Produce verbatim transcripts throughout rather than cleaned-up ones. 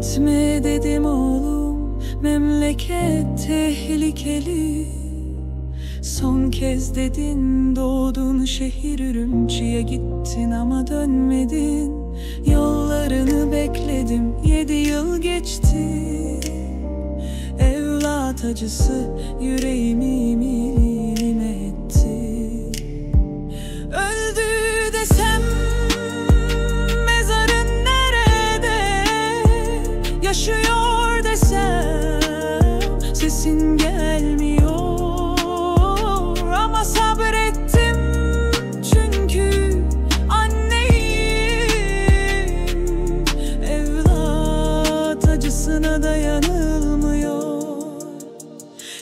Gitme dedim oğlum, memleket tehlikeli. Son kez dedin, doğdun şehir Ürümçi'ye, gittin ama dönmedin. Yollarını bekledim, yedi yıl geçti. Evlat acısı yüreğimi ilim ilim etti. Öldü desem, mezarın nerede? Yaşıyor desem, sesin gelmiyor. Ama sabrettim, çünkü anneyim. Evlat acısına dayanılmıyor.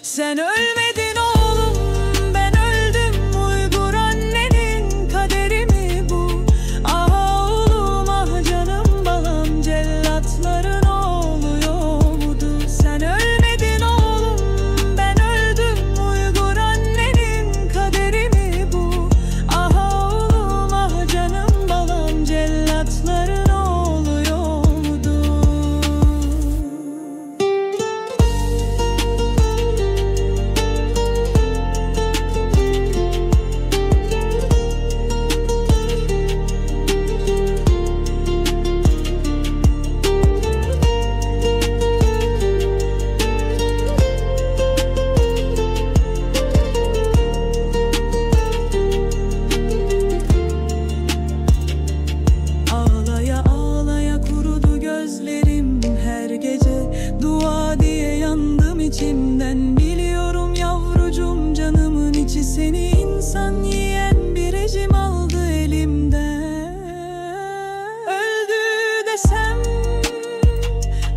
Sen ölmedin oğlum, ben öldüm. Uygur annenin kaderi mi bu? Ah oğlum, ah canım balam, cellatların oğlu yok mudur? Sen ölmedin oğlum, ben öldüm. Uygur annenin kaderi mi bu? Ah oğlum, ah canım balam, cellatların oğlu yok mudur? Ağlaya ağlaya kurudu gözlerim her gece. Dua diye yandım içimden. Biliyorum yavrucum, canımın içi seni insan yiyen bir rejim aldı elimden. Öldü desem,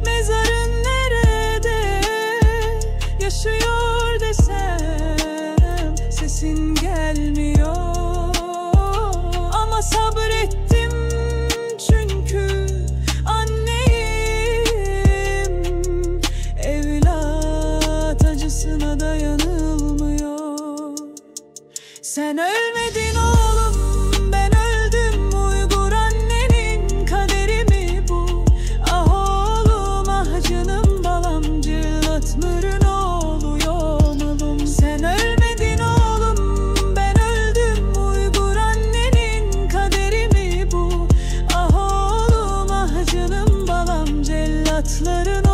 mezarın nerede? Yaşıyor desem, sesin gelmiyor. Ama sabrettim, çünkü anneyim. Evlat acısına dayanılmıyor. Sen ölmedin oğlum, ben öldüm. Uygur annenin kaderi mi bu? Ah oğlum, ah canım balam, cellatların oğlu yok mudur? Sen ölmedin oğlum, ben öldüm. Uygur annenin kaderi mi bu? Ah oğlum, ah canım balam, cellatların